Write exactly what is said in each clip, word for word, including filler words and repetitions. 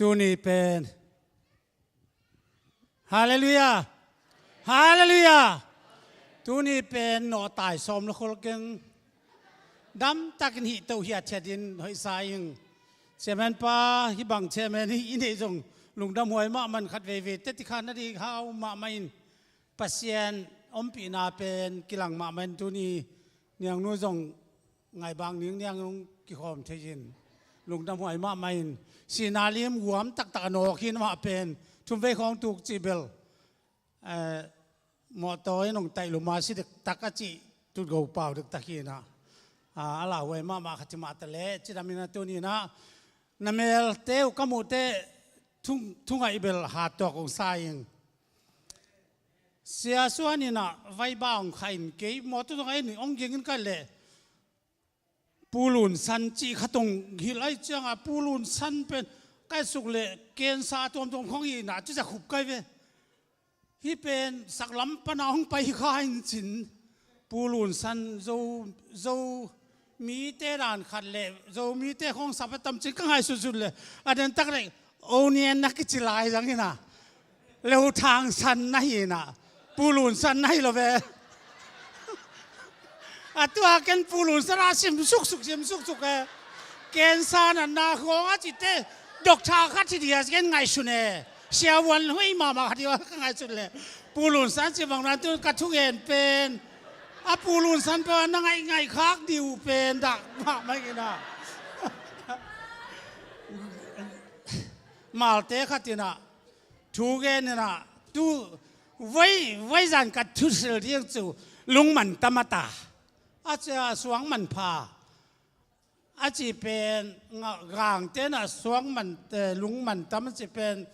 Tuni pen, Halleluiah. Halleluiah. Tuni pen nawhtai sawm la khol keng. Damtakin hih toh hiatthiatin hoihsa ing. Chairman pa, hih bang chairman hi i neih zong lungdamhuai mahmah in, khat veivei teti khan a dih hau mahmah in. Pasian ompihna pen kilang mahmah in, tuni niangnu zong ngaibang ning, niangnu kikhawm thei in, lungdamhuai mahmah in, sihna lim huam taktak a nawk hi mah pen, thumvei khawng tuk cih bel, eh, mawtaw in hong taih lum a si dektak a cih tutgo pau dektak hi na, a, a lauhuai mahmah khat hi mah ta leh, cidam in a tuni na, na melte uh ka muh teh, thung, thungaih bel hat tuak hong sa ing. Sia Suan in a vaiba hong kha in, kei mawtaw zong a in hong ging in ka leh, Pu Lun San cih khat hong hilh ahih ciangin, Pu Lun San pen ka et suk leh cancer tuamtuam khawng hi na, ci za khup kai ve. Hih pen saklam pan a hong pai hi kha in cin. Pu Lun San Zo, Zo mite dan khat leh Zo mite khawng sap a tam cin ka ngaihsutsut leh, a den tak leh, Onian na kici lai zang hi na, Leuthang San na hi na, Pu Lun San na hi lo ve. A tua ken Pu Lun San a sim suksuk, sim suksuk e. Cancer natna khawng a cih teh, doctor khat hi ding a ken ngaihsun e. Sia Vuan Huai mahmah khat hi a ka ngaihsun leh, Pu Lun San cih bang dan tun ka thugen pen, a Pu Lun San pen na ngaih ngaih khak ding uh pen dak mahmah hi na. Malte khat in a, thugen in a, tu, voi, voi zan ka thusil ding cu, lungman tam a ta. A cia suang man pha. A cih pen, nga-, gangte in a suang man, eh, lungman tam a cih pen,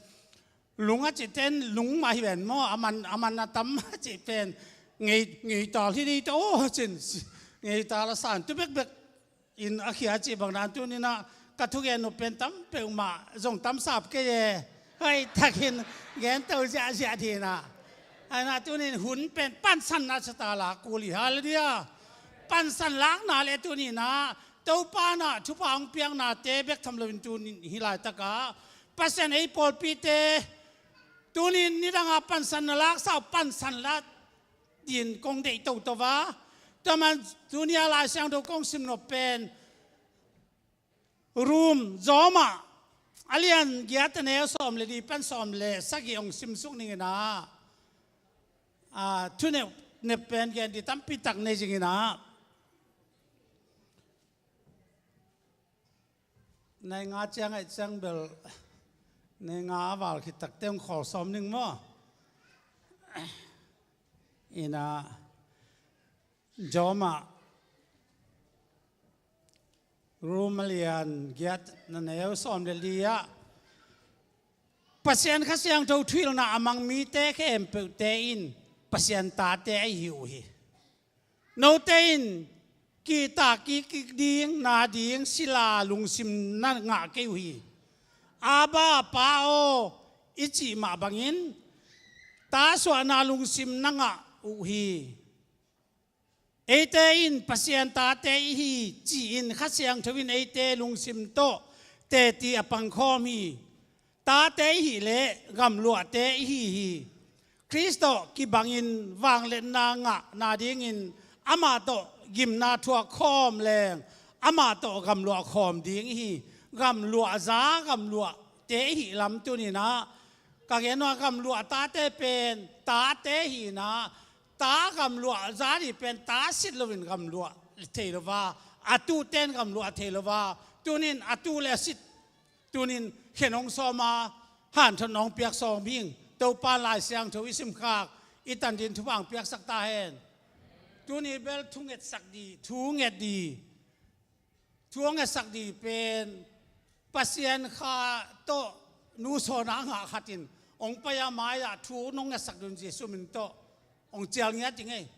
lung a cih ten, lung mah hi ven maw, a man, a man a tam a cih pen, ngei, ngei tal hi ding ta aw cin, ngei tal a san tu bekbek. In a khia cih bang dan tuni na, ka thugen uh pen tam peuhmah zong tam sap kei e. Hoih takin gen to ziahziah ding a. Ai na, tuni hun pen pansanna sa ta lak kul hi, halleluiah. Pansan lakna leh tuni na, Topa na thupha hong piaknate bek tham loin tuni hih laitak ah Pasian ei pawlpite tuni nidang a pansanna laksa uh, pansan la ding kong deih toto a. Tua man tuni a Lai Siangtho kong sim nop pen Rom, Rom ah, a lian giat a neu sawm leh li pan sawm leh sagih hong sim suk ning in a. A, thu nep, nep pen gen ding tampi tak nei zing in a. Nai nga ciang ahih ciang bel, nai nga a val khit tak teh hong khawl sawm ning maw. In a, Rom ah, Rom a lian giat a neu sawm leh li ah, Pasian Kha Siangtho thuhilhna a mang mite khempeuhte in Pasian tate ahi uh hi. Note in kihtak kik ding nading sila lungsim na ngah kei uh hi. Abba, Pa aw, i cih mah bangin tasuahna lungsim na ngah uh hi. Eite in Pasian tate i hi ci-in Kha Siangtho in eite lungsim tawh teci a pangkhawm hi. Tate i hih leh gamluahte i hi hi. Khrist tawh kibangin vangliatna ngah nadingin amah tawh gimna thuak khawm leng amah tawh gamluah khawm ding i hi. Gamluahza gamluahte i hih lam tuni-in ah ka gen uh a, gamluah tate pen tate hi-in ah, ta gamluahza ding pen ta sit loin gamluah thei lo a, a tuhte'n gamluah thei lo a, tuni-in a tu le a sit, tuni-in khen hong sawm a, hanthotna hong piak sawm hi ing. Topa Lai Siangtho i simkhak, i tan dingin thupha hong piaksak ta hen. Tuni bel thu ngetsak ding, thu nget ding, thu hong ngetsak ding pen Pasian Kha tawh Nu Sawna ngah khat in hong pai a, mai-ah thu hong ngetsak ding, Jesuh min tawh hong cial ngiat ding ei.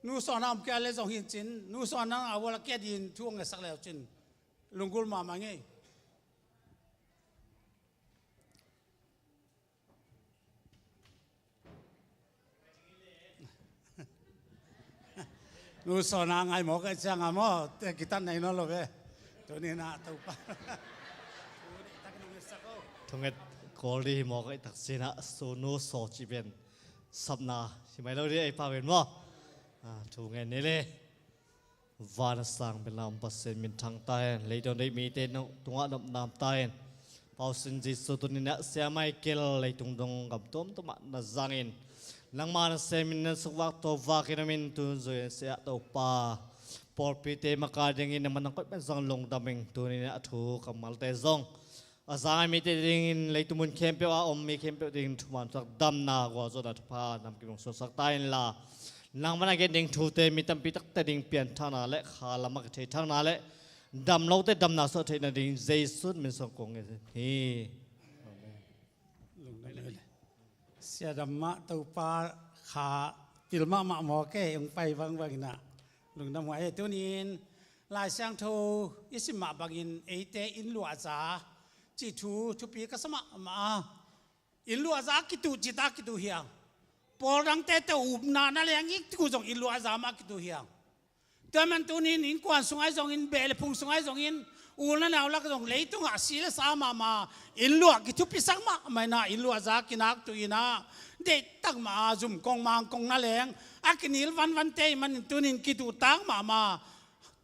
Nu Sawna om kei a leh zong hi in cin, Nu Sawna ngah uh a leh kei dingin thu hong ngetsak le uh cin, lunggulh mahmah ing ei. Nu Sawna ngai mawk ahih ciangin maw, te kitat nai nawn lo ve. Tuni-in ah Topa. Tuni tak nong ngetsak o. Thunget kawl dih hi mawk ahih takciangin ah, sunu saw cih pen sapna hi mai lo dih ei pau in maw? Ah, thungen ni le. Van a sang bel na om Pasian minthang ta hen. Leitung deih mite tungah nopna om ta hen. Pau Sin Jesu tuni-in ah Sia Michael leitung dong gam tuamtuam ah na zangin, nangma nasem in na sukvak tawvak in om in, tun zui-in Sia Topa, pawlpite makaih dingin nangman nang koih pen zong lungdam ing. Tuni-in ah thu kammalte zong a zang a mite dingin, leitung mun khempeuh a om mi khempeuh dingin thuman suak, damna, gualzawhna, thupha namkim hong suaksak ta inla, nangman a gen ding thute mi tampi takte ding pianthakna le kha lam a kitheithakna le dam lote damna suah theihna ding Jesu min suang kong ngen hi. Amen. Lungdam le. Sia Dam mah Topa kha pil mahmah mawk e, hong pai bangbang in ah lungdam huai e. Tuni-in Lai Siangtho i sim mah bangin eite inn luahza cih thu thupi ka sa mahmah a, inn luahza a kituh cita a kituh hi hang. Pawl dangte tawh upna na leng i tuh zong inn luahza mah a kituh hi hang. Tua man tuni-in innkuan sungah zongin, beh le phung sungah zongin, u le nau lak zong leitungah si le sa mahmah, inn luah kithupisak mahmah in ah, inn luahza kinak tuh in ah, deihtak mah a zum kong mang kong na leng a kinil vanvante ahih manin tuni-in kituhtak mahmah.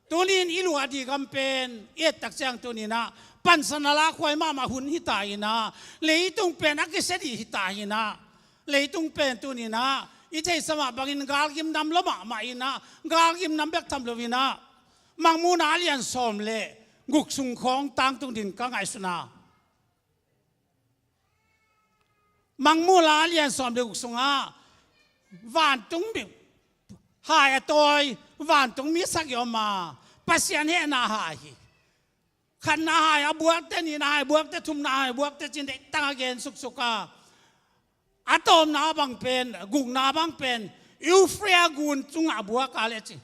Tuni-in i luah dih gam pen i et takciang tuni-in ah pansan a lakhuai mahmah hun hi ta in ah, leitung pen a kisia dih hi ta in ah, leitung pen tuni-in ah i theihsa mah bangin galgim nam lua mahmah in ah, galgim nam bek tham lo in ah, Mangmuhna a lian sawm le guk sung khawng tangtung dingin ka ngaihsun a. Mangmuhna a lian sawm le guk sungah vantung mi hai a tawi, vantung mi sagih om a, Pasian hehna hai hi. Khatna hai a buakte, nihna hai buakte, thumna hai buakte ci-in deihtak a gen suksuk a. A tawpna bang pen, gukna bang pen Euphrates gun tungah a buak a leh ci.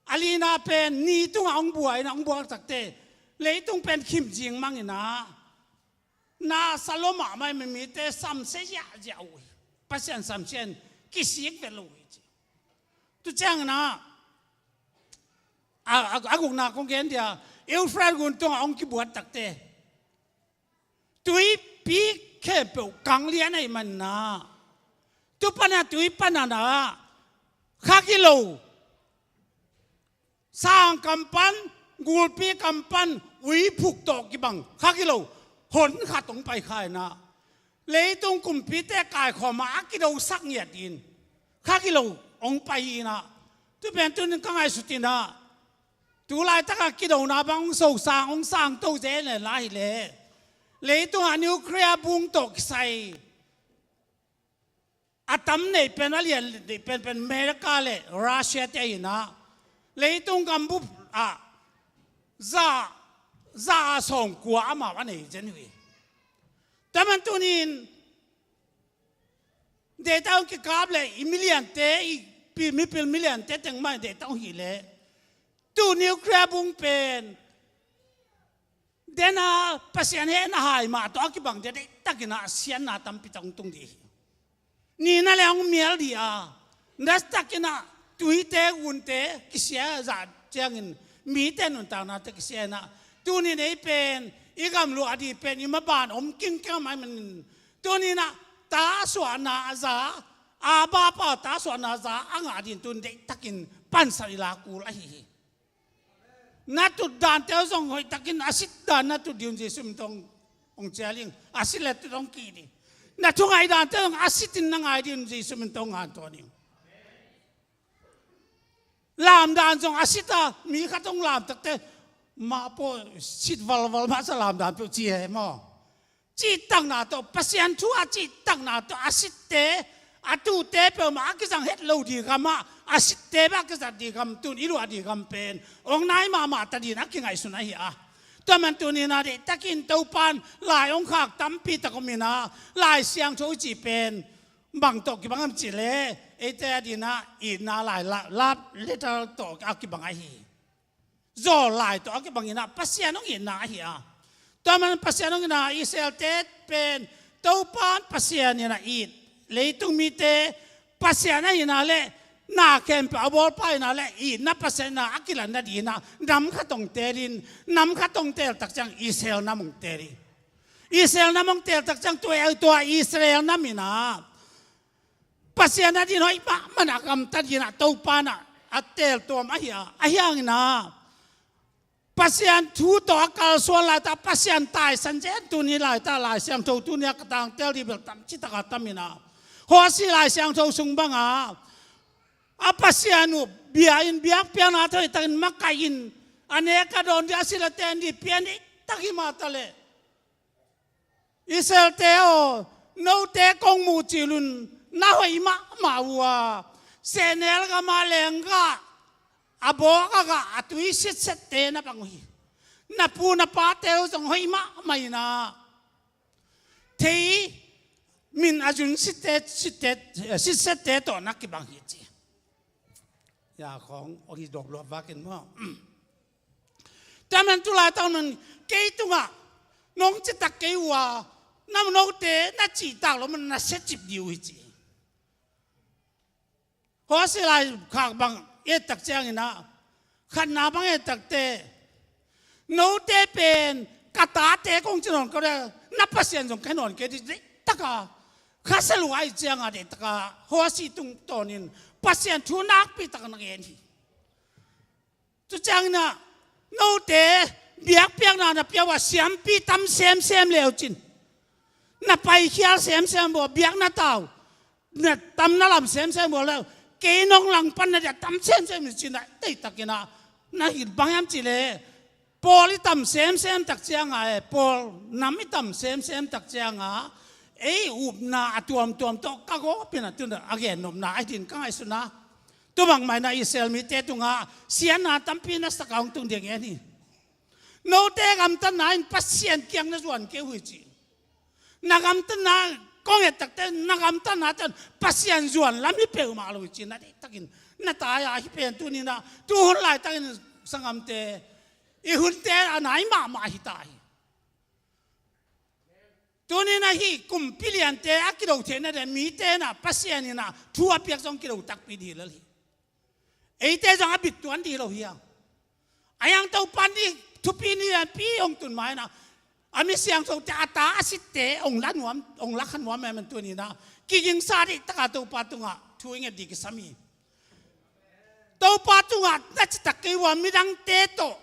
A lina pen ni tungah hong buak in ah, hong buak takte leitung pen khim zing mang in ah, na sa lua mahmah in mite samsia ziahziah uh hi. Pasian samsia in kisik vet lo uh hi ci. Tu ciangin ah, a, a, a gukna kong gen dia, Euphrates gun tungah hong kibuak takte tuipi khempeuh kang lian ahih manin ah, tu pan a tui pan a na kha gilo, sang kam pan, gulpi kam pan uiphuk tawh kibang kha gilo hon khat hong pai kha in ah, leitung kumpite kaikhawm a, a kidosak ngiat dingin kha gilo hong pai in ah, tu pen tuni-in ka ngaihsut in ah, tu laitak a kidona bang hong sosang, hong sangto zel lai hi leh, leitung a nuclear bung tawh kisai a tam neih pen, a lian neih penpen America le Russia te in ah, leitung gambup ah za, za a sawmkua amau a nei zen uh hi. Tua man tuni-in deihtak hong kikap leh i miliante, i pi, mipil miliante teng mah deihtak hong hih leh, tu nuclear bung pen den a, Pasian hehna hai mah tawh a kibang dia deihtak in ah siatna tampi tak hong tung dih hi. Nihna le hong mial dih a, nasaktak in ah tuite, gunte kisia zah ciangin mite nuntaknate kisia in ah, tuni-in ei pen i gam luah dih pen i maban om kingkeng mah ahih manin, tuni-in ah ta suahna a za, Abba Pa ta suahna a za a ngah dingin tuni-in deihtakin pansan i la kul ahi hi. Na tut dante uh zong hoihtakin a sit dan na tut ding un Jesu min tawh hong cial ing. A sit le tut hong kih ding. Na thungaih dante uh zong a sitin na ngai ding un Jesu min tawh hong hanthawn ing. Lamdan zong a sit a, mi khat hong lam takte, mah pawh sit valval mah sa lamdan peuh ci he maw? Cihtakna tawh, Pasian thu a cihtakna tawh a sitte, a tuute peuhmah a kizang het lo ding gam ah, a sitte bek a kizat ding gam, tun i luah ding gam pen hong nai mahmah ta dingin a kingaihsun ahi a. Tua man tuni-in a deihtakin Topa'n lai hong khak tampi tak om in a, Lai Siangtho i cih pen bang tawh kibang hiam cih leh, eite adingin a itna lai la-, love letter tawh a kibang ahi hi. Zawl lai tawh a kibang in a, Pasian hong itna ahi a. Tua man Pasian hong itna, Israel-te pen Topa'n Pasian in a it, leitung mite Pasian a itna le na khempeuh a bawlpa in a le itna Pasian in a a kilat nadingin a nam khat hong teel in, nam khat hong teel tak ciang Israel nam hong teel hi. Israel nam hong teel tak ciang tua, tua Israel nam in ah Pasian adingin hoih mahmah a gamta dingin ah Topa in ah a teel tuam ahi a, ahi hangin ah Pasian thu tawh a kalsuan laitak, Pasian taisan zen tuni laitak, Lai Siangtho tuni a ka tangtel ding bel tam citak a tam in ah, Hosea Lai Siangtho sung bang a, a Pasian uh bia in, biakpiakna tawh hoihtakin makaih in, a nek a dawn ding, a silh a ten ding pian ding tak hi mah ta leh, Israelte aw, note kong muh cil un, na hoih mahmah uh a, sehnel gam ah lenggah, a bawk a gah, a tui sitsette na bang uh hi. Na pu na pate uh zong hoih mahmah in ah, thei min a zun sitte, sitte, sitsette tawh na kibang hi ci. Ya khawng hong hi dawp luat vakin maw. Tua man tu laitak nong, kei tungah nong citak kei uh a, na note na cihtak lo man na siacip ding uh hi ci. Hosea lai khak bang et tak ciangin ah, khatna bang et tak teh, note pen ka tate kong ci nawn kei uh a, na Pasian zong ka hi nawn kei ding, deihtak a, Kha Siangtho a i ciang a deihtak a, Hosea tungtawnin Pasian thu nakpi tak na gen hi. Tu ciangin ah, note biakpiakna na pia uh a, siampi tam semsem le uh cin, na paikhial semsem uh a, biakna tau na tam na lam semsem uh a, le uh, kei nong langpan na dia tam semsem uh cin ah, deihtakin ah na hilh bang hiam cih leh, pawl i tam semsem tak ciang a, eh, pawl nam i tam semsem tak ciang a, ei upna a tuamtuam tawh ka gawp in ah, tu in ah a gennopna a hi ding ka ngaihsun a. Tu bang mah in ah Israel mite tungah siatna tampi na sak a hong tung ding a gen hi. Note gamtatna in Pasian kiang na zuan kei uh hi ci. Na gamtatna, kong et tak teh, na gamtatna teh Pasian zuan lam hi peuhmah lo hi ci, na deihtakin na tai a, ahi pen tuni in ah, tu hun laitakin sanggamte, i hunte a nai mahmah hi ta hi. Tuni in ah hih kumpi liante a kido theihna ding mite in ah Pasian in ah thu a piak zong kido takpi ding hi lel hi. Eite zong a bit tuan ding hi lo hi a. A hiang Topa in thupi ni lianpi hong tun ma in ah, a mi siangthote a ta a sitte hong la nuam, hong la kha nuam, amen, tuni in ah kigingsa ding taka Topa tungah thu i nget ding kisam hi. Topa tungah na citak kei uh a, midangte tawh,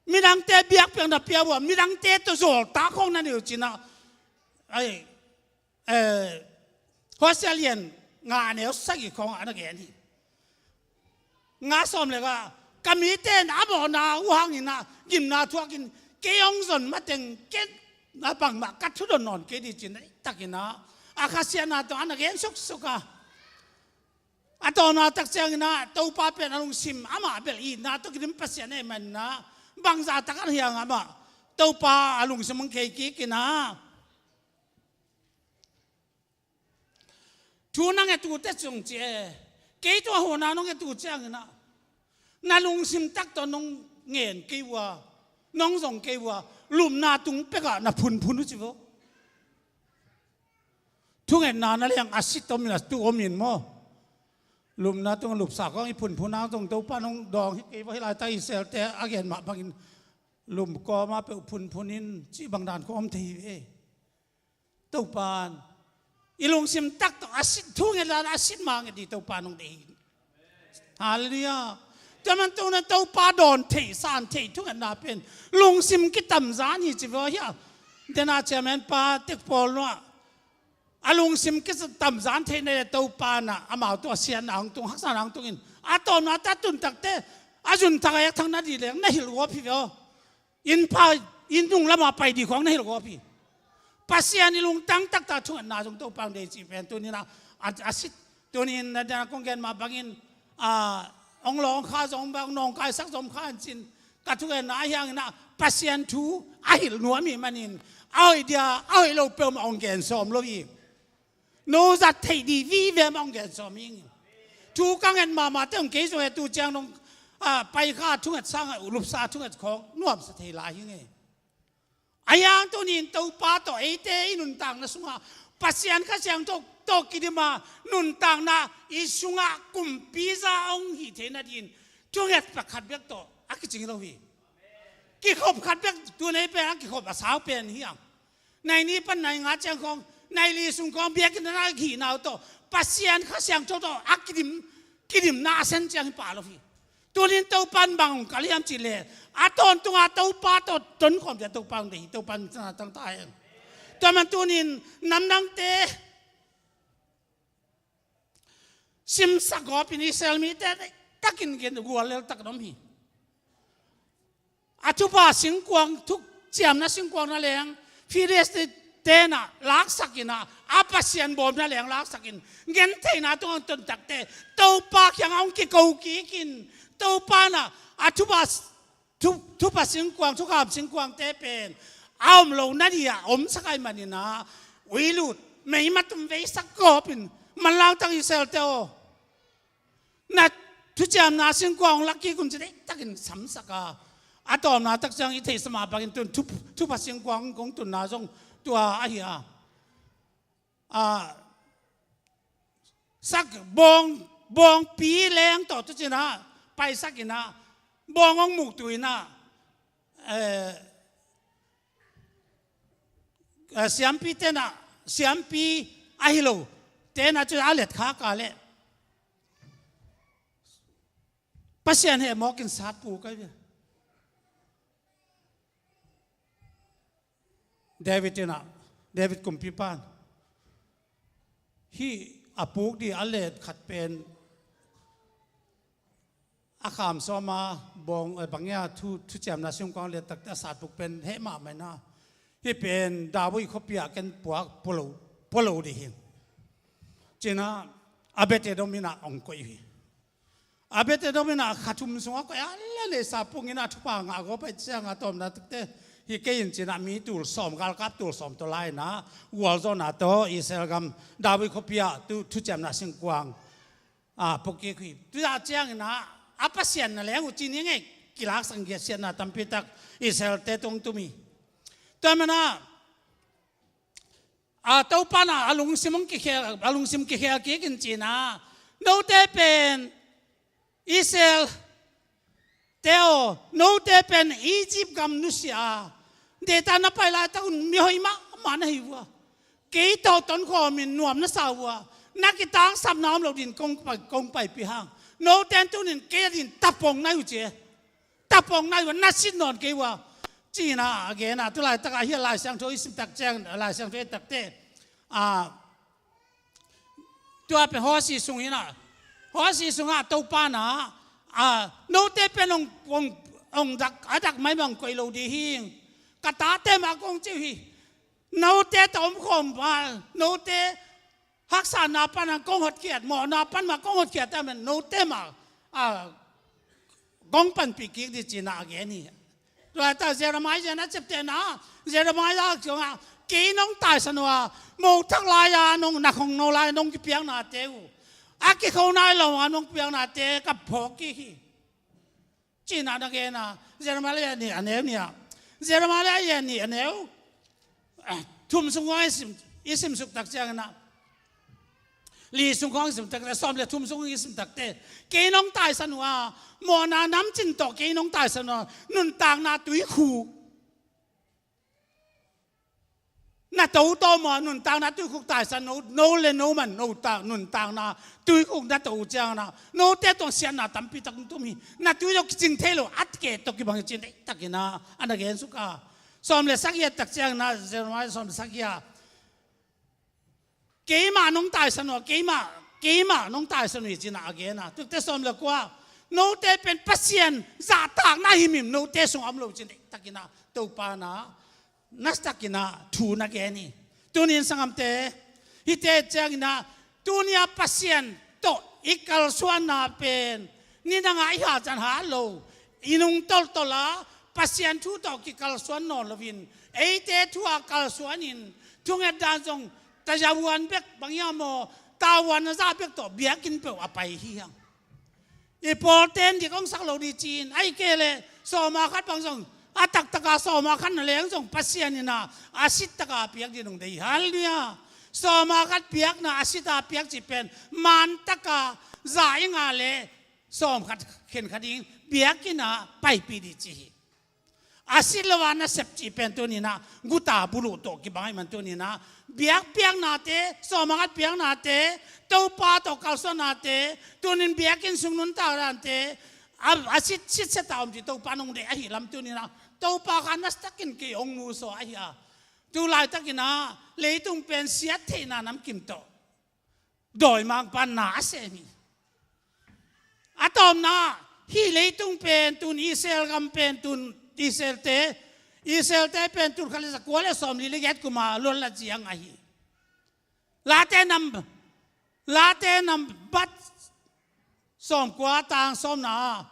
midangte biakpiakna pia uh a, midangte tawh zawltak khawng na nei uh cin ah, ai, eh, Hosea lian nga a neu sagih khawng ah na gen hi. Nga sawm le nga, ka mite in a mawhna uh hangin ah gimna thuakin, kei hong zon mateng ken a bangmah ka thudon nawn kei ding cin, deihtakin ah a khasiatna tawh a na gen suksuk a. A tawpna tak ciangin ah Topa pen a lungsim amah bel itna tawh kidim Pasian ahih manin ah, bangzah tak a na hiang amah Topa a lungsim hong khei kik in ah, thu na nget uh teh zong ci e, kei tungah huhna nong nget uh ciangin ah, na lungsim tak tawh nong ngen kei uh a, nong zong kei uh a, lupna tung pek ah na phunphun uh ci vo. Thungetna na leng a sit om in, a tu om in maw. Lupna tung lupsa khawng i phunphun hang zong Topa in hong dawng hi kei vo, hih laitak Israelte a gen mah bangin lum kawm a peuh phunphun in cih bang dan khawng om thei hi ve. Topa in i lungsim tak tawh a sit, thungetna a sit ma nget ding Topa in hong deih hi. Halleluiah. Tua man tung in ah Topa dawn theih, san theih thungetna pen lungsim kitamzan hi ci vo hi a. Dena chairman pa Tek Pawl nuah, a lungsim kitamzan theihna leh Topa in ah amau tungah siatna hong tung, haksatna hong tung in, a tawpna teh a tun tak teh a zun thak a hek thak nading leng na hilh gawp hi ve aw. Inn pha, inn nung lamah pai ding khawng na hilh gawp hi. Pasian i lungtang taktak thungetna zong Topa hong deih cih pen tuni in ah a, a sit, tuni in ah dena kong gen mah bangin, a, hong lawng kha zong bang, nawngkaisak zong kha in cin, ka thungetna ahi hangin ah Pasian thu a hilh nuam ahih manin, a hoih dia a hoih lo peuhmah hong gen sawm lo hi. No zat theih ding vive mah hong gen sawm hi ing. Thu ka nget mahmah teh hong kei zong e, tu ciang nong, a, paikha thunget sang a, lupsa thunget khawng nuamsa thei lai hi ing e. A hiang tuni in Topa tawh eite i nuntakna sungah Pasian Kha Siangtho tawh kidim a, nuntakna i sungah kumpiza hong hih theih nadingin thunget pakhat bek tawh a kicing lo hi. Kikhop khat bek tu nei pen a kikhop a sau pen hi ang. Nai ni pan nai nga ciang khawng, nai li sung khawng biakinn a hihna uh tawh Pasian Kha Siangtho tawh a kidim, kidimna a sen ciang hi pah lo hi. Tunin Topan bang hong kal hiam cih leh a tawntunga Topa tawh tonkhawm ciang Topa hong deih hi. Topan tangta hen. Tua man tunin namdangte simsak gawpin Israel mite takin gen gual lel tak dom hi. A thupha singkuang, thuciamna singkuang na leng Filisti tenah laksakin ah, a Pasian bawm na leng laksakin gentheihna tungah tontakte Topa kiangah hong kiko kikin Topa na a thupha thu, thupha singkuang, thukham singkuangte pen a om lo na dia omsak ahih maninah uilut meimatum veisak gawpin manlangtak Israelte aw, na thuciamna singkuang hong lak kik un ci deihtakin samsak a, a tawpna tak ciang i theihsa mah bangin tun thu, thupha singkuang kong tunna zong tua ahi a. A, sak bawng, bawngpi leng tawh tucinah paisakinah bawng hong muktuinah, eh, eh, siampi tenah, siampi ahi lo tenah cu a let khak a leh Pasian heh mawkin satpu kai ve. David inah, David kumpipan hih a puk dih a let khat pen a kham sawma bawng, eh, bangia thu, thuciamna singkuang let takte a satpuk pen heh mahmah inah hih pen David khuapi ah ken puak pualo, pualo dih hi. Cinah a bete dom inah hong koih hi. A bete dom inah kha thum sungah koih a la neisa pungin a thupha ngah gawp pai cianga tawmna takte hi kei in cinah mi tul sawm, galkap tul sawm tawh lai inah gualzawhna tawh Israel gam David khuapi ah tu thuciamna singkuang a pukik hi. Tuah cianginah a Pasian na leng uh cin hi ngei kilaksak giatsiatna tampitak Israelte tungtum hi. Tua manah a Topa na a lungsim hong kikhel, a lungsim kikhel kik in cinah note pen Israel te aw, note pen Egypt gam nusia a deihtak na pai laitak un mihoih mahmah na hi uh a, kei tawh tonkhawmin nuam na sa uh a, na kitangsapna om lo din kong pai, kong paipih hang. Note in tunin kei a din tapong na hi uh ci e. Tapong na hi uh a, na sit nawn kei uh a, cinah a gen a. Tu laitak a hih a Lai Siangtho i sim tak ciang, a Lai Siangtho i takte a, tua pen Hosea sung inah, Hosea sungah Topa na a, note pen hong, hong, hong dak, a dak maimah hong koih lo dih hi. Ka tate mah kong ci uh hi. Note tawh omkhawm a, note haksatna pan a kong hotkhiat, mawhna pan mah kong hotkhiat a men note mah a, kong panpih kik dih cinah a gen hi. Tua ta Jeremiah na ciaptehna, Jeremiah kiangah kei nong taisan uh a, mothak lai-a nong, na khongno lai nong kipiaknate uh, a kikho nai lo a nong piaknate ka phawk kik hi. Cinah na gen a, Jeremiah lian nih a neu nih ah. Jeremiah lian nih a neu, ah, thum sung khawng i sim, i simsuk tak cianginah, li sung khawng i sim takte, sawm le thum sung i sim takte, kei nong taisan uh a, mawhna namcin tawh kei nong taisan uh a, nuntakna tuikhuk na to tawh maw, nuntakna tuikhuk taisan no, no le no man, no ta, nuntakna tuikhuk na to uh cianginah note tawh siatna tampi tak tum hi. Na tui tawh kicing thei lo, a ke tawh kibang hi cin deihtakinah a na gen suk a. Sawm le sagih tak cianginah, Jeremiah sawm le sagih a, keimah nong taisan uh a, keimah, keimah nong taisan uh hi cinah a gen a. Tukte sawm le kua, note pen Pasian zahtakna himhim note sung a om lo cin deihtakinah Topa na nasakinah thu na gen hi. Tunin sangamte, hihte cianginah tunia Pasian tawh i kalsuanna pen nidangah i hahzan hah lo, i nung toltol a Pasian thu tawh kikalsuan nawn loin eite thu a kalsuanin thunget dan zong tazavuan bek bang hiam maw, tavuan a zah bek tawh biakinn peuh a pai hi hang. I pawlten dik hong sak lo dih ci-in, ahih kei leh sawma khat bang zong, a taktaka sawma khat na leng zong Pasian inah a sittaka piak dih nong deih hi. Halleluiah. Sawma khat piakna a sita piak cih pen mantaka za i ngah leh sawm khat khenkhat in biakinn ah paipih dih ci hi. A sit lo a nasep cih pen tuni-in ah guta buluh tawh kibang ahih man tuni-in ah biakpiaknate, sawm a khat piaknate, Topa tawh kalsuannate, tuni-in biakinn sung nuntak dante, a, a sit, sitset a om cih Topa in hong deih ahih lam tuni-in ah Topa kha nasatakin kei hong nusia ahi a. Tu laitakin ah leitung pen siat theihna namkim tawh dawimangpa'n na a sem hi. A tawpna, hih leitung pen tun Israel gam pen tun Israelte, Israelte pen tul khat le za kua le sawmli le giat kum a luanlat ziang ahi. Late nam, Late nambat sawmkua tang sawmna,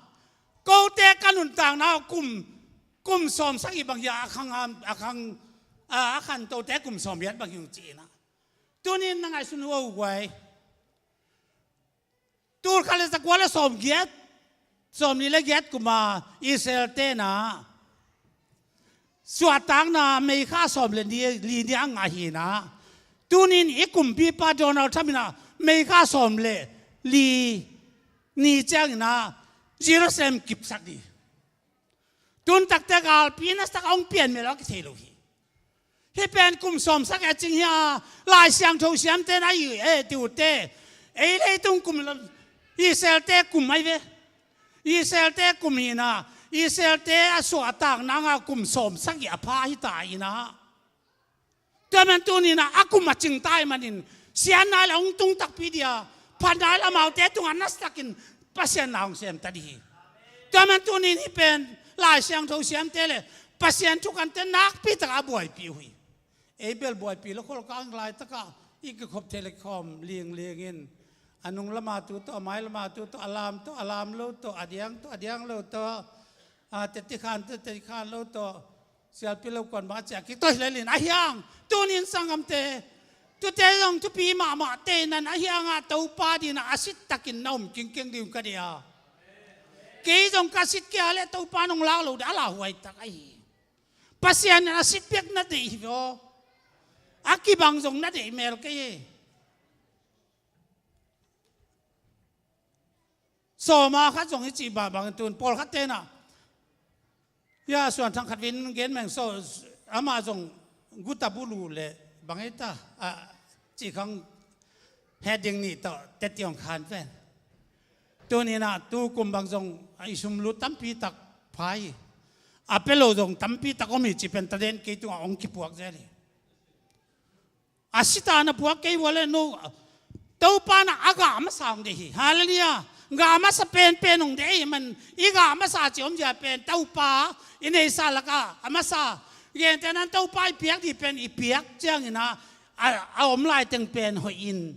kote ka nuntakna kum, kum sawmsagih bang hi a, a khang, a khang, a, a khantote kum sawmgiat bang hi ung ci-in ah. Tuni-in na ngaihsun uh a, u guai. Tul khat le za kua le sawmgiat, sawmli le giat kum a Israelte in ah suahtakna meikha sawm le li, li ni a ngah hi-in ah. Tuni-in i kumpipa Donald Trump in ah meikha sawm le li ni ciangin ah Jerusalem kipsak ding. Tun takte galpi nasatak a hong pian mel a kithei lo hi. Hih pen kum sawmsagih a cing hi a, Lai Siangtho siamte na i, eh, ti uh teh. Ei leitung kum lo, Israelte kum ahi ve. Israelte kum hi-in ah, Israelte a suahtakna ngah kum sawmsagih a pha hi ta in ah. Tua man tuni-in ah a kum a cing ta ahih manin, siatna in hong tung takpi ding a, phatna in amaute tungah nasatakin Pasian na hong sem ta ding hi. Tua man tuni-in hih pen Lai Siangtho siamte le Pasian thukante nakpi tak a buaipih uh hi. Ei bel buaipih lo khol kang laitak a i kikhop thei le khawm lingling in, a nung lam a tu tawh, a mai lam a tu tawh, a lam tawh, a lam lo tawh, a diang tawh, a diang lo tawh, a, teti khan tawh, teti khan lo tawh, sialpi lo kuan bang a ciah kik tawh hi lel in, ahi hang tuni-in sanggamte, tute zong thupi mahmah tei nan, ahi hang ah Topa dingin ah a sit takin na om kingkeng ding uh ka deih a. Kei zong ka sit kei a leh Topa in hong lak lo ding a lauhuai tak ahi. Pasian in a sit piak na deih hi ve aw. A kibang zong na deih mel kei hi. Sawm a khat zong i cih bangbang in tun pawlkhatte in ah, ya, Suan Thang Khat Vin gen meng saw, amah zong guta buluh le bang ei ta, a, cih khang het ding nih tawh teti hong khan pen. Tuni-in ah tu kum bang zong a i sum lut tampi tak pha hi. A pia lo zong tampi tak om hi cih pen taden kei tungah hong kipuak zel hi. A sit a na puak kei uh a leh no, Topa in ah a gah masa hong deih hi. Halleluiah. Gah masa penpen hong deih ahih man, i gah masa cih omzia pen Topa i neihsa lakah a masa. Gentehna in Topa i piak ding pen i piak ciangin ah, a, a om laiteng pen hoih in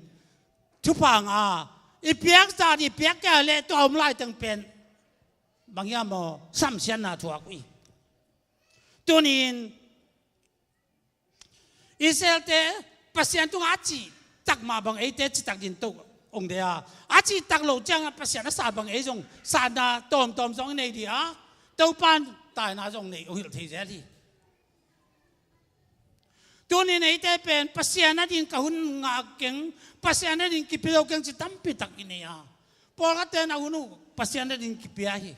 thupha ngah a, i piak zah ding i piak kei a leh tua om laiteng pen bang hiam aw, samsiatna thuak uh hi. Tuni-in Israelte Pasian tungah a cihtak mah bang eite citak ding tawh hong deih a, a cihtak loh ciangah Pasian a sat bang ei zong satna tawmtawm zong i nei ding a, Topa in taina zong nei hong hilh thei zel hi. Tuni-in eite pen Pasian a ding ka hun ngah keng, Pasian a ding kipia zo keng ci tampi tak i nei a, pawlkhatte in a hun uh Pasian a ding kipia hi.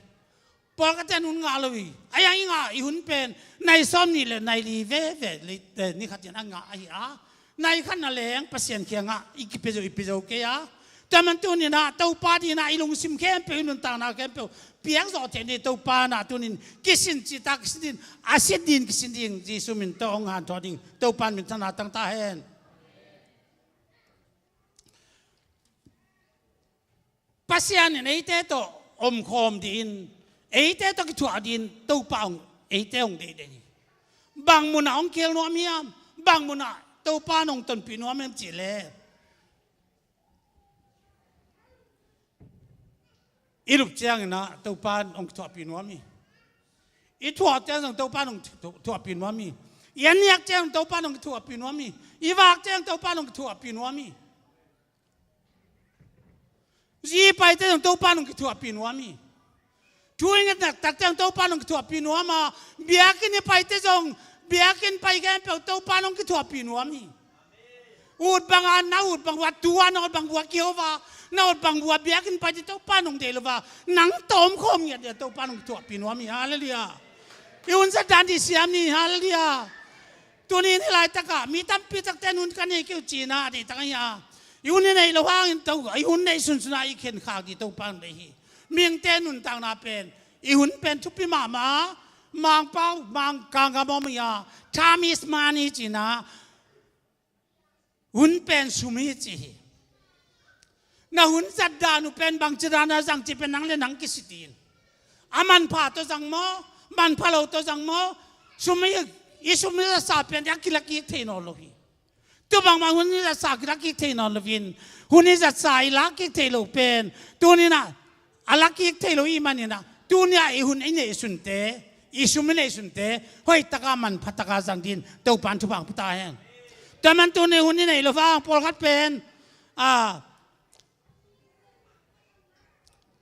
Pawlkhatte in hun ngah lo hi. A yang i ngah i hun pen nai sawm nih le nai li veve, eh, ni khat in a ngah ahi a, nai khat na leng Pasian kiangah i kipia zo, i pia zo kei a. Tua man tuni-in ah Topa dingin ah i lungsim khempeuh, i nuntakna khempeuh piak zawh theih ni. Topa in ah tuni-in kisin cihtak kisin ding, a sit ding kisin ding, Jesu min tawh hong hanthawn ding Topa in minthanna tang ta hen. Pasian in eite tawh omkhawm dingin, eite tawh kithuah dingin Topa hong, eite hong deih den hi. Bang munah hong kihel nuam hiam? Bang munah Topa in hong tonpih nuam hiam cih leh, i lup ciangin ah Topa in hong kithuahpih nuam hi. I thuah ciang zong Topa in hong thu-, thuahpih nuam hi. I anniak ciang zong Topa in hong kithuahpih nuam hi. I vak ciang Topa in hong kithuahpih nuam hi. Zi paite zong Topa in hong kithuahpih nuam hi. Thu i ngetnak takte zong Topa in hong kithuahpih nuam a, biakinn i paite zong, biakinn pai khempeuh Topa in hong kithuahpih nuam hi. Ut bang a na ut bang uh a, tu a na ut bang uh a, kiho va na ut bang uh a, biakinn paite Topa in hong deih lo va, nang tawh omkhawm ngiat ding a Topa in hong kithuahpih nuam hi. Halleluiah. I hun zat dan dih siam ni, hallelujah. Tuni in hih laitakah mi tampi takte in hun ka nei kei uh ci-in ah, a deihtak ahi a. I hun i neih loh hangin to, i hun neih sunsun ah i khenkhak dih Topa in deih hi. Mihingte nuntakna pen, i hun pen thupi mahmah a, Mangpau, Mangkang gam om hi a, time is money ci-in ah, hun pen sum hi ci hi. Na hun zat dan uh pen bangci dan a zang cih pen nang le nang kisit in. A manpha tawh zang maw, manpha lo tawh zang maw, sum i, i sum i zatsa pen a kilak kik thei nawn lo hi. Tu bangmah hun i zatsa kilak kik thei nawn lo in, hun i zatsa i lak kik thei lo pen, tuni in ah, a lak kik thei lo i hih manin ah, tuni a i hun i neih sunte, i sum i neih sunte hoih taka manpha taka zang dingin Topa in thupha hong pia ta hen. Tua man tuni hun i neih loh hang pawlkhat pen, a,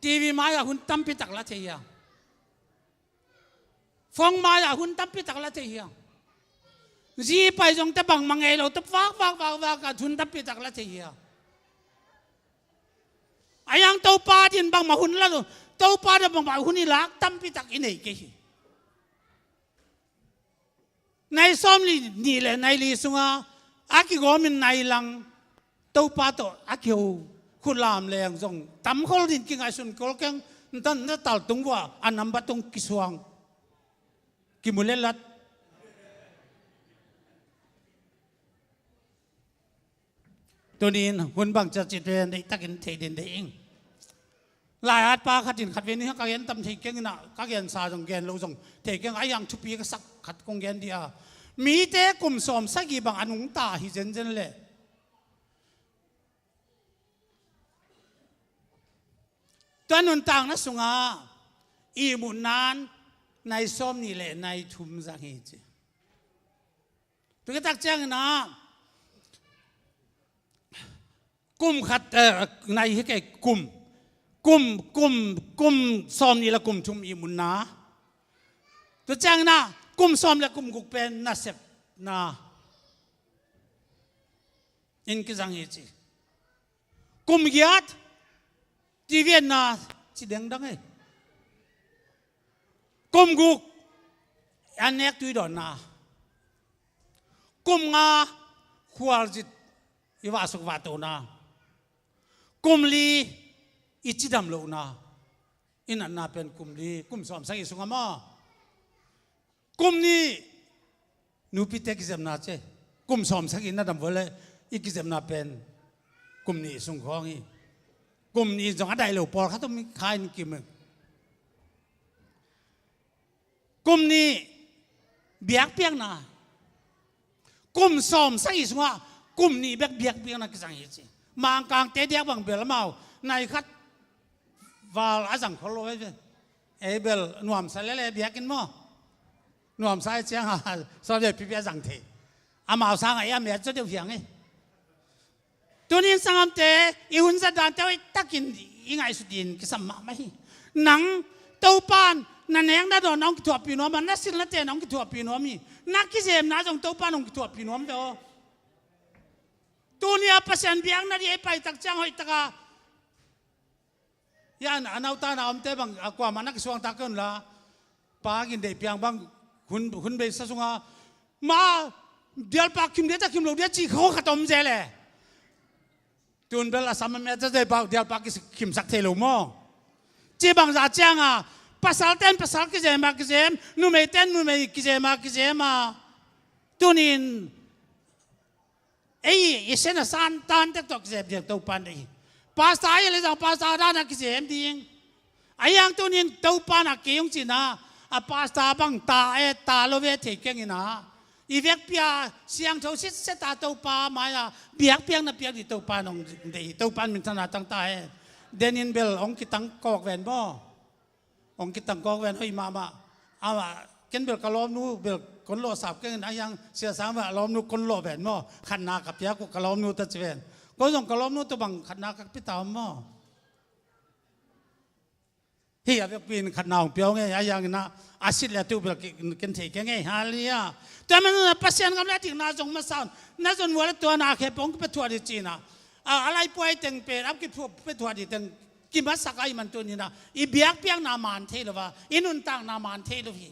TV mai-ah hun tampi tak la thei hi a, phone mai-ah hun tampi tak la thei hi a, zi pai zong te bangmah ngei lo te vak vak vak vak ah hun tampi tak la thei hi a. Ahi hang Topa adingin bangmah hun la lo, Topa adingin bangmah hun i lak tampi tak i nei kei hi. Nai sawm nih le nai li sungah a kigawmin nai lang Topa tawh a kiho khut lam leng zong tam khol dingin kingaihsun khol keng. Na, na taltung vua a namba tung kisuang, kimu le lat. Tuni in hun bang ciat cih pen deihtakin thei ding deih ing. Lai-at pa khat in khatvei ni ka gen tam thei keng in ah, ka gensa zong gen lo zong thei keng, ahi hang thupi ka sak khat kong gen dih a. Mite kum sawm sagih bang a nungta hi zenzen leh, tua nuntakna sungah ihmutna in nai sawm nih le nai thum zang hi ci. Tua khit tak ciangin ah, kum khat, eh, nai hi kei, kum, kum, kum, kum sawm nih le kum thum ihmutna. Tua ciangin ah, kum sawm le kum guk pen nasepna in kizang hi ci. Kum giat, TV etna ci dengdang ei. Kum guk, an nek tui dawnna. Kum nga, khualzin i vahsuk vahtona. Kum li, i cidam lohna. I natna pen kum li, kum sawm sagih sungah maw. Kum nih, nupite kizepna ci. Kum sawm sagih na dam vua leh i kizepna pen kum nih sung khawng hi. Kum nih zong a daih lo pawlkhat om hi, kha in kim. Kum nih biakpiakna. Kum sawm sagih sungah kum nih bek biakpiakna kizang hi ci. Mangkangte diak bang bel amau nai khat val a zang khol lo ei ve. Ei bel nuamsa lele biakinn maw. Nuamsa ei ciang a sawm le pipi a zang thei. Amau sangah ei a miat zaw deuh hiang ei. Tunin sanggamte, i hun zat dante hoih takin i ngaihsut dingin kisam mahmah hi. Nang Topa in na nek na dawn hong kithuahpih nuam a, na sil na ten hong kithuahpih nuam hi. Na kizemna zong Topa in hong kithuahpih nuam ve aw. Tuni a Pasian biakna ding ei pai tak ciang hoih taka, ya, a nauta na omte bang a kuamah na kisuangtak kei un la. Pa Gin Deih Piang bang hun, hun beisa sunga ma dialpak khim dia ta khim lo dia cih kho khat om zel e. Tun bel a sam a miat zazai bang dialpak kikhimsak thei lo maw? Cih bangzah cianga pasal ten pasal kizem a kizem, numei ten numei kizem a kizem a. Tunin ei i sen a san tan tek tawh kizem ding Topa in deih hi. Pastor a hi leh zong pastor dan a kizem ding. Ahi hang tunin Topa in a kei hong cihna, a pastor bang ta e, ta lo ve thei keng in a, i vekpi a siangtho sitset a Topa mai-a biakpiakna piak ding Topa in hong deih hi. Topa in minthanna tang ta hen. Denin bel hong kitang kawk ven maw? Hong kitang kawk ven hoih mahmah. Amah ken bel ka lawmnu bel kon lawh sap keng in, ahi hang Sia Sang bel a lawmnu kon lawh ven maw? Khatna ka piak uh ka lawmnu ta ci ven. Ko zong ka lawmnu tawh bang khatna ka pia ta om maw? Hih a vekpi in khatna hong pia uh ngei, ahi hangin a, a sit le a tu bel ki, ken thei keng ei, hallelujah. Tua man Pasian gam le a dikna zong masa un, na zon vua le tua na khempeuh hong kipia thuah ding ci-in a. A, a laipuai teng pen, a kipia thuah ding teng kimasak ahih man tunin a, i biakpiakna man thei lo a, i nuntakna man thei lo hi.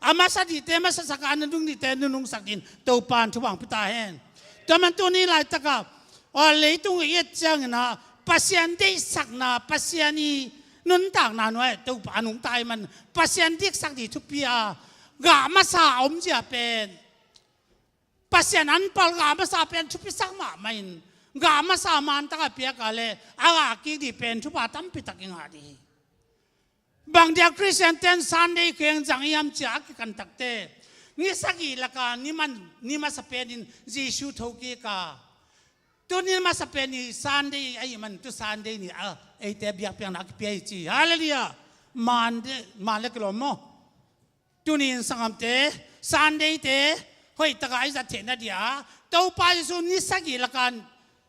A masa dihte masasak a, a nunung dihte nunungsak dingin Topa in thupha hong pia ta hen. Tua man tuni laitakah, aw, leitung i et ciangin ah Pasian deihsakna, Pasian i nuntakna nuai Topa a nungta ahih man Pasian diksak ding thupi a, gah masa a omzia pen, Pasian anpal gah masa pen thupisak mahmah in, gah masa mantak a piak a leh a gah kik ding pen thupha tampi tak i ngah ding hi. Bang dia Khristian ten Sunday kheng zang hiam ci a kikan takte, ni sagih laka ni man, ni masa penin Jesu thokik a, tu ni masa pen ni Sunday ahih man tu Sunday ni a eite biakpiakna a kipia hi ci. Halleluiah. Man le, man le kilawm maw? Tuni in sanggamte, Sunday te hoih taka i zat theihna dia Topa Jesu ni sagih laka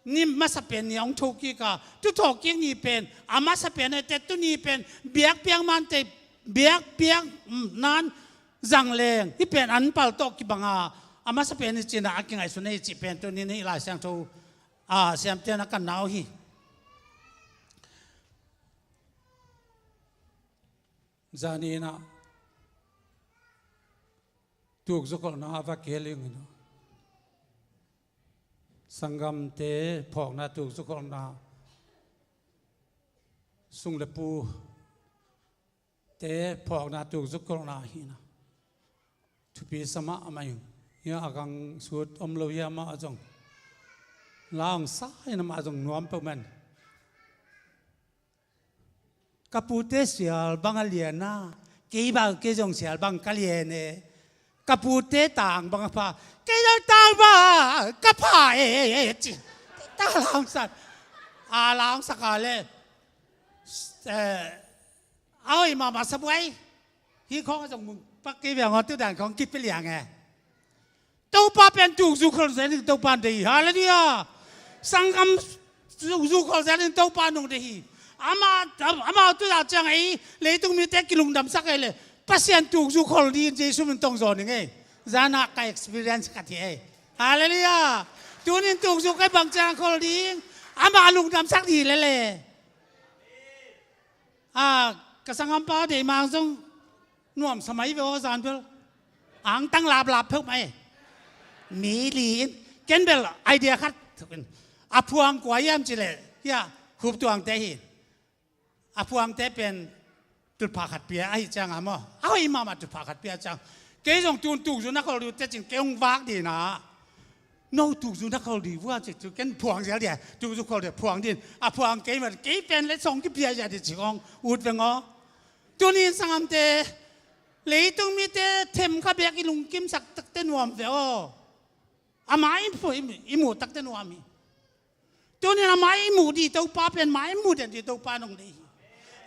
ni masa pen ni a hong thokik a, tu thokik ni pen a masa pen a, tua tuni pen biakpiak man te, biakpiak nan zang leng hih pen anpal tawh kibang a, a masa pen hi cih na a kingaihsun hi cih pen tuni in hih Lai Siangtho a siamte na kan na uh hi. Zani in ah tukzukholhna a va kihel ing in ah, sanggamte phawkna tukzukholhna, sung le pute phawkna tukzukholhna hi in ah, thupi sa mahmah ing. Hia a gang sut om lo hia, amah zong la hong sa in, amah zong nuam peuh man. Ka pute sial bang a lian a, kei bang, kei zong sial bang ka lian e. Ka pute tang bang a pha, kei zong tang bang ka pha e, ci. Ta la hong sak, a la hong sak a leh, eh, a hoih mahmah sa buai. Hih khawng a zong mung pak kei bang aw, tu dan khawng kipia liang e. Topa pen tukzu kholzel ding Topa nong deih hi. Halleluiah. Sanggam tukzu kholzel ding Topa nong deih hi. Amah, amah tu zah ciang ei leitung mite kilungdamsak ei leh Pasian tukzu khol ding Jesu min tong zaw ning ei. Zan ah ka experience ka thei ei. Halleluiah. Tunin tukzu kei bang ciang khol ding, amah lungdamsak ding lel e. A, ka sanggampa deih mang zong nuamsa mai ve aw, zan bel. Angtang laplap pheuh mai. Mi li in. Ken bel idea khat. A phuang kua hiam cih leh, hia, Khuptuangte hi. A phuangte pen tutphah khat pia ahih ciang a maw, a hoih mahmah tutphah khat pia ciang. Kei zong tun tukzu na khol ding uh teh cin kei hong vak ding a. No tukzu na khol ding vua ci, tu ken phuang zial dia, tukzu khol dia phuang ding. A phuang kei mah, kei pen le song kipia zia ding ci kong ut veng aw. Tunin sanggamte, leitung mite themkhat bek i lungkimsak takte nuam ve aw. Amah i mu, i muh takte nuam hi. Tunin amah i muh ding Topa pen, amah i muh den ding Topa nong deih hi.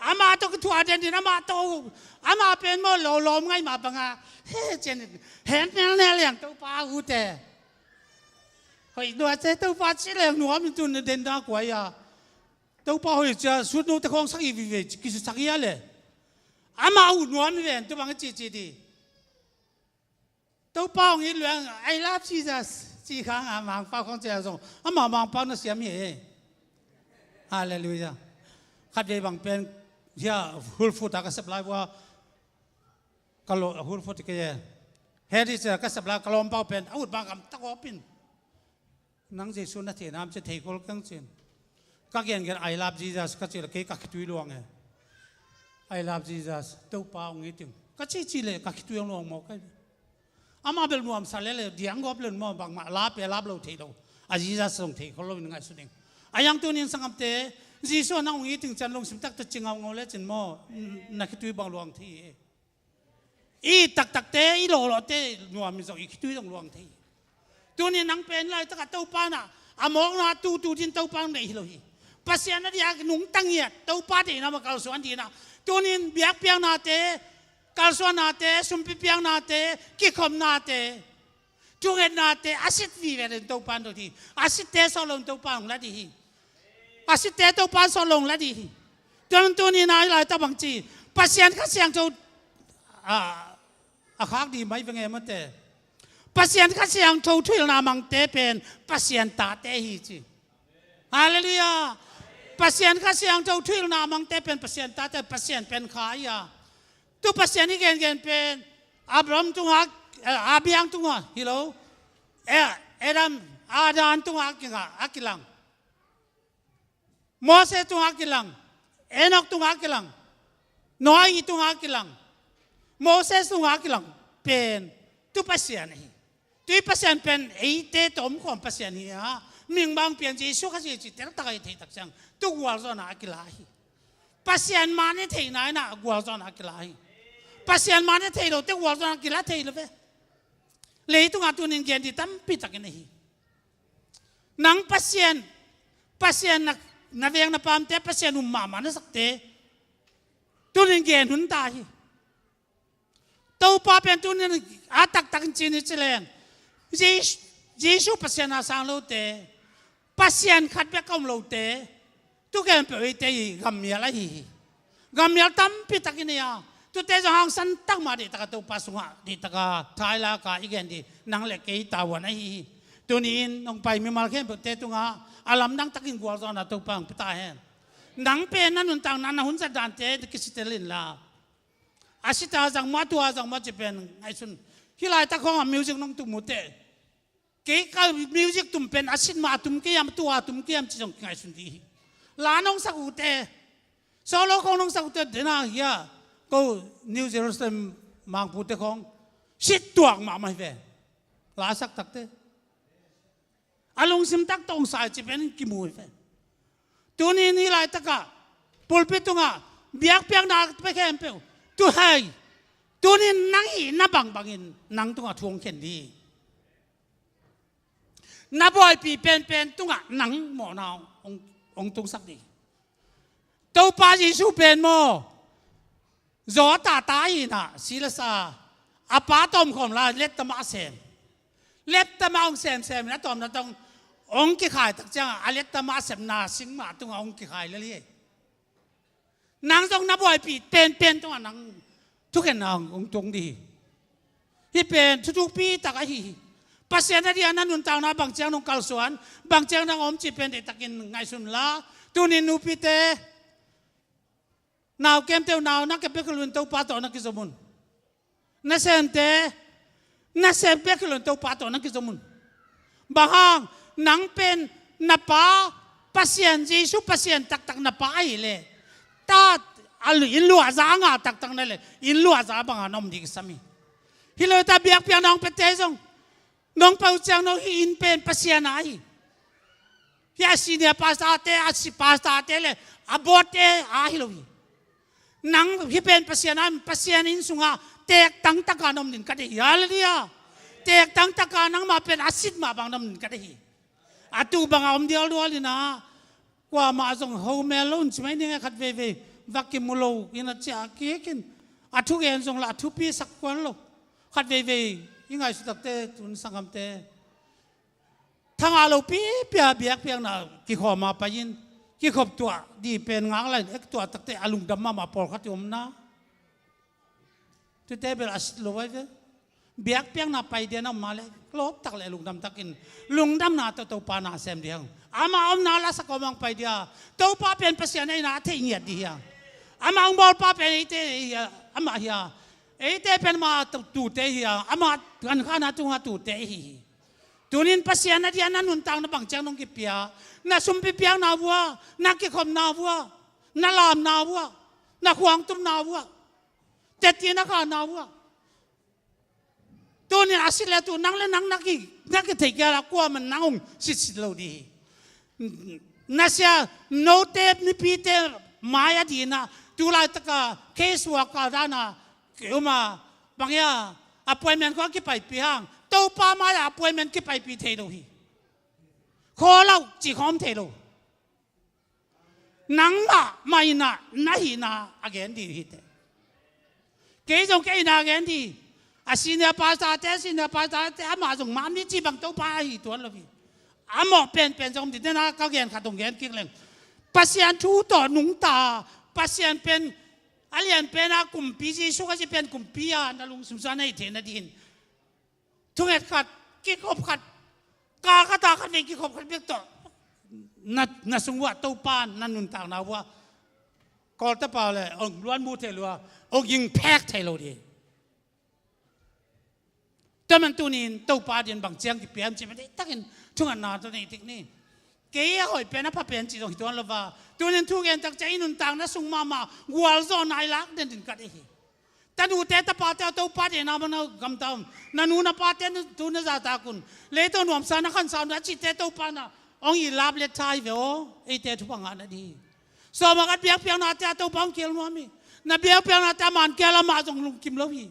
Amah tawh kithuah den ding, amah tawh, amah pen maw lawlawm ngai mah bang a, he cen, he nelnel liang Topa ute. Hoih lua ce Topa ci leng nuam in tun den da kuai a. Topa hoih cia sut note khawng sak hi vive, kisusak hi a leh. Amah uh nuam hi ven, tu bang i cihcih ding. Topa hong it leng, "I love Jesus," ci khang a, Mangpau khawng ci a zong, amah Mangpau na siam hi e. Halleluiah. Khatvei bang pen, hia, Whole Foods a ka sep lai vua, ka lo, Whole Foods kei e. Heri cia ka sep lai, ka lawmpau pen a ut bang gamtak aw pin. Nang Jesu na thei nam ci, thei khol keng cin. Ka gengen, "I love Jesus," ka cih leh kei ka khitui luang e. "I love Jesus, Topa hong it ing," ka cihcih leh ka khitui hong luang mawk ahi. Amah bel nuamsa lel e, diang gawp lel maw, bangmah lap e, lap lo thei lo. A Jesus zong thei khol lo in ngaihsun ing. A yang tunin sanggamte, Jesu nang hong it ing ciang lungsim tak tawh ci ngaungau lecin maw, na khitui bang luang thei e. I taktakte, i lawhlawhte nuam in zong i khitui zong luang thei. Tunin nang pen laitakah Topa na, a mawkna tutu din Topa nong deih hi lo hi. Pasian a dia nungta ngiat, Topa deihna mah kalsuan ding a. Tunin biakpiaknate, kalsuannate, sumpi piaknate, kikhopnate, thungetnate a sit vive in Topa nong deih hi. A sitte sawt lo in Topa nong la ding hi. A sitte Topa in sawt lo nong la ding hi. Tuan tunin a i laitak bang ci, Pasian Kha Siangtho, a, a khak ding mai veng e mate. Pasian Kha Siangtho thuhilhna mangte pen Pasian tate hi ci. Halleluiah. Pasian Kha Siangtho thuhilhna mangte pen Pasian tate, Pasian pen Kha hi a. Tu Pasian i gengen pen Abraham tungah, eh, Abiang tungah hi lo. Eh, Adam, Adam tungah a kingah, a kilang. Moses tungah a kilang. Enoch tungah a kilang. Noah tungah a kilang. Moses tungah a kilang pen tu Pasian ahi. Tu Pasian pen eite tawh omkhawm Pasian hi a, mihing bang pian Jesu Khazih cih teltak a i theih tak ciang tu gualzawhna a kila hi. Pasian man i theihna in a gualzawhna a kila hi. Pasian man i thei lote gualzawhna a kila thei lo ve. Leitungah tunin gen ding tampi takin ahi. Nang Pasian, Pasian na, na veng na pamte Pasian um mahmah na sakte tunin gen hun ta hi. Topa pen tunin a taktakin ci ni ci leng, Jesu, Jesu Pasian a sang lote, Pasian khat bek a om lote, tu khempeuh eite i gammial ahi hi. Gammial tampi takin hi a, tute zong hangsan tak mah deihtak a Topa sungah deihtak a thailak a i gen ding nang le kei tavuan ahi hi. Tuni-in hong pai mimal khempeuhte tungah a lamdang takin gualzawhna Topa hong pia ta hen. Nang pen na nuntakna na hun zat dante kisitel inla, a sita zang maw, a tua zang maw cih pen ngaihsun. Hih laitak khawngah music nong tum uh teh, kei ka music tum pen a sit mah a tum kei hiam, a tua a tum kei hiam cih zong kingaihsun dih hi. La nong sak uh teh, solo khawng nong sak uh teh, dena hia, ko New Jerusalem mangpute khawng sit tuak mahmah hi ve. La sak takte a lungsim tak tawh hong sai cih pen kimu hi ve. Tunin hih laitakah pulpit tungah biakpiakna pia khempeuh, tu hei, tunin nang hihna bangbangin nang tungah thu hong khen ding. Na buaipih penpen tungah nang mawhna hong, hong tungsak ding. Topa Jesu pen maw, zaw tata hi inah, si le sa, a Pa tawh omkhawm lai, letta mah sem. Letta mah hong semsem in a tawpna tawh hong kikhai tak ciangah a letta mah sepna sing mah tungah hong kikhai lel hi. Nang zong na buaipih penpen tungah nang thukhenna hong tung ding hi. Hih pen thuthukpi tak ahi hi. Pasian a diah na nuntakna bang ciang nong kalsuan, bang ciang nang om cih pen deihtakin ngaihsun la. Tunin nupite, nau kemte uh, nau na kep bek hi loin Topa tawh na kizom un. Nasemte, nasem bek hi loin Topa tawh na kizom un. Bang hang, nang pen na Pa Pasian, Jesu Pasian taktak na Pa ahih leh, ta a lu-, inn luahza a ngah taktak na leh, inn luahza bangah na om ding kisam hi. Hih lote biakpiakna hong piate zong, nong pau ciang nong hih inn pen Pasian a hi. Hih a senior pastor te, a si pastor te le a board te a hi lo hi. Nang hih pen Pasian a, Pasian inn sungah tektang taka na om ding ka deih hi. Halleluiah. Tektang taka nangmah pen a sit mah bang na om ding ka deih hi. A tu bangah om dialdial inah, kuamah zong ho mel lo un ci mai ning e, khat veivei va kimu lo inah ciah kikin, a thugen zong lah a thupi sak kuan lo. Khat veivei i ngaihsut takte, tun sanggamte, thangah lopi pia biakpiakna kikhawm a pai-in, kikhop tuah dih pen ngak lai, ek tuah takte a lungdam mahmah pawlkhat i omna. Tute bel a sit lo vai ve. Biakpiakna pai dia na om mah leh, lawp tak le lungdam takin, lungdamna tawh Topa na sem dih hang. Amah omna la sak om hang pai dia. Topa pen Pasian ahihna a theih ngiat dih hi hang. Amah hong bawlpa pen eite hi a, amah hi a. Eite pen amah tu-, tute hi a. Amah gankhana tungah tute hi hi. Tunin Pasian a diah na nuntakna bang ciang nong kipia, na sumpi piakna vuah, na kikhopna vuah, na lamna vuah, na khuangtumna vuah, tetti na khana vuah. Tunin a sit le tu nang le nang na ki, na kitheih kei a, kuamah nang hong sitsit lo dih hi. Na sia note mipite mai a dinah tu laitaka case worker dana ki um a, bang hia, appointment khawng a kipaipih hang, Topa mai-ah appointment kipaipih thei lo hi. Khaw lo cih khawng om thei lo. Nangmah mah inah na hihna a gen dih hi teh. Kei zong kei hihna a gen dih. A senior pastor te, senior pastor te, amah zong mah ni cih bang Topa ahi tuan lo hi. A mawh penpen zong om dih, dena ka gen khat hong gen kik leng. Pasian thu tawh nungta, Pasian pen a lian pen a kumpi, Jesu Khazih pen kumpi a na lungsim sungah na hih theihna dingin thunget khat, kikhop khat, kal khat a khat vei kikhop khat bek tawh na, na sung uah Topa na nuntakna uah Kawlte pau le hong luan mu thei lua, hong ging phek thei lo dih. Tua man tunin Topa adingin bang ciang kipia hiam cih pen deihtakin thungetna tawh nei tik ni. Kei a hoih pen a pha pen cih zong hi tuan lo va. Tunin thu gen tak ciang i nuntakna sung mahmah gualzawhna i lak den ding ka deih hi. Tanute tapate aw, Topa deihna bang na gamta om. Na nu na pate tu na zahtak un. Leitong nuamsa na khansa un a cihte Topa in ah hong it lap le tha hi ve aw. Eite thupha ngah nading hi. Sawm a khat biakpiaknate ah Topa hong kihel nuam hi. Na biakpiaknate a man kihel amah zong lungkim lo hi.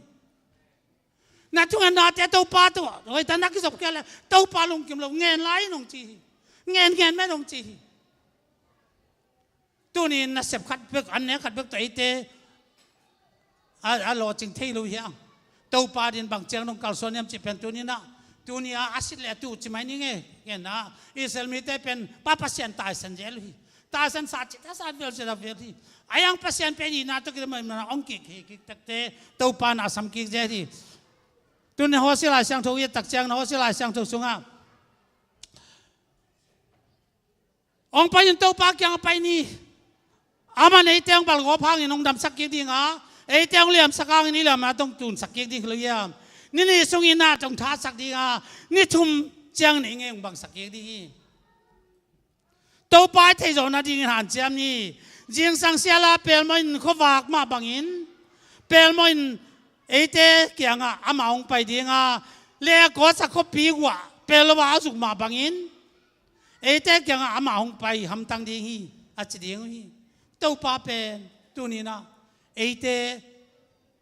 Na thungennate Topa tawh hoihtak na kizop kei leh Topa lungkim lo, ngen lai in hong ci hi. Ngen ngen met hong ci hi. Tunin nasep khat bek, an nek khat bek tawh eite a, a lawhcing thei lo hi hang. Topa adingin bang ciang dong kalsuan hiam cih pen tuni-in ah, tuni-a a sit leh a tuh ci mai ning e. Ngen ah Israel mite pen pa Pasian taisan zel uh hi. Taisan sa cih ta sa vel zel a vel hi. A hang Pasian pen itna tawh kidam a itna hong kik hi, kik takte Topa in ah a sam kik zel hi. Tuni Hosea Lai Siangtho i et tak ciangin Hosea Lai Siangtho sungah hong pai un, Topa kiangah pai ni. Amah in eite hong balgawp hangin hong damsak kik ding a, eite hong liamsak hangin i liamna tawh hong tunsak kik ding hi lo hiam? Ni nih sungin na tawh hong thatsak ding a, ni thum ciangin i ngei hong bangsak kik ding hi. Topa i theihzawh nadingin hanciam ni. Zingsang siala pelmawh in khuavak mah bangin, pelmawh in eite kiangah amah hong pai ding a, leh a kawtsak khuapi guah pel lo a a zuk mah bangin, eite kiangah amah hong pai hamtang ding hi, a ci ding uh hi. Topa pen tuni-in ah eite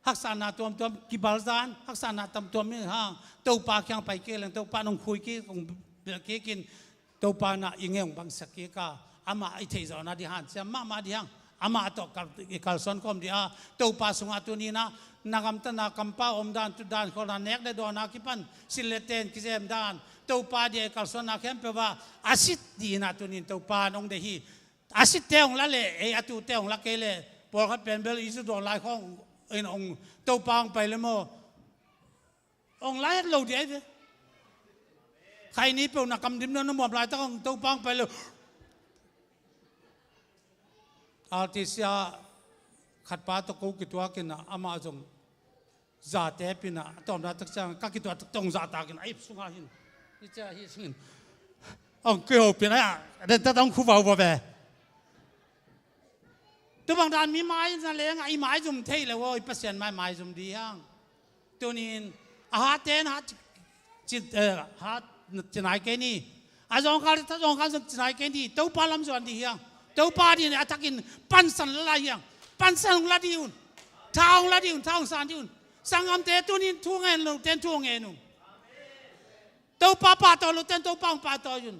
haksatna tuamtuam kibalzan, haksatna tuamtuam hi hang, Topa kiang pai kik leng Topa in hong khui kik, hong belh kik in, Topa in ah i ngei hong bangsak kik a, amah i theihzawh nading hanciam mahmah ding hang. Amah tawh kal, i kalsuan khawm ding a, Topa sungah tuni-in ah na gamtatna, kampau omdan, tutdan, kholhna, nek leh dawnna kipan, silh leh ten kizem dan, Topa ading a i kalsuanna khempeuh ah a sit dingin ah tuni-in Topa in hong deih hi. A sitte hong la leh ei, a tutte hong la kei leh, pawlkhat pen bel i zu dawn lai khawng in hong, Topa hong pai leh maw, hong la het lo ding ahi ve. Khaini peuh na kam dim na na muam laitak hong Topa hong pai leh. Artist a khat pa tawh ko kituak in ah, amah zong zate pi in ah, a tawpna tak ciang ka kituak tak tawh hong zahtak in, a ip sungah hin, hi cia hi sungin hong kihopih in ah, a den tak hong khuvau vua ve. Tua bang dan mi mai na leng ah i maizum thei lo aw, i Pasian mai maizum ding hi hang. Tuni-in a hatte in hat ci, ci, eh, hat ci nai kei ni. A zawngkhal, a zawngkhal zong ci nai kei ni. Topa lam zuan ding hi hang. Topa adingin a thakin pansan la lai hi hang. Pansan hong la ding un. Tha hong la ding un, tha hong san ding un. Sanggamte tuni-in thu ngen lote in thu hong ngen un. Topa pahtawi lote in Topa hong pahtawi un.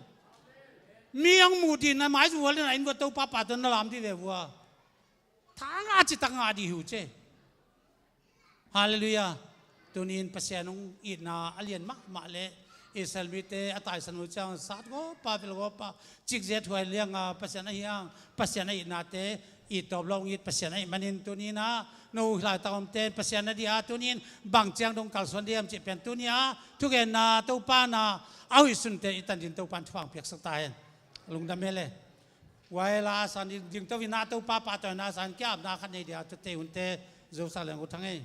Mi hong muh ding na maizum hual in ah, inn uah Topa pahtawi na lam ding ve vua. Tha ngah citak ngah ding hi uh ce. Halleluiah. Tuni-in Pasian hong itna a lian mahmah leh Israel mite a taisan uh ciang sat gawpa, vel gawpa, cikzet huai lianga Pasian ahi hang, Pasian a itnate it tawp lo hong it Pasian ahih manin tuni-in ah, no laitak omte in Pasian na ding a, tuni-in bang ciang dong kalsuan ding hiam cih pen tuni-a thugenna Topa in ah a huihsunte i tan ding Topa in thupha hong piaksak ta hen. Lungdam hi leh. Huai la a san ding, dingto in ah Topa pahtawina a san kiapna khat nei ding a, tuate hunte zosak leng uh thang ei.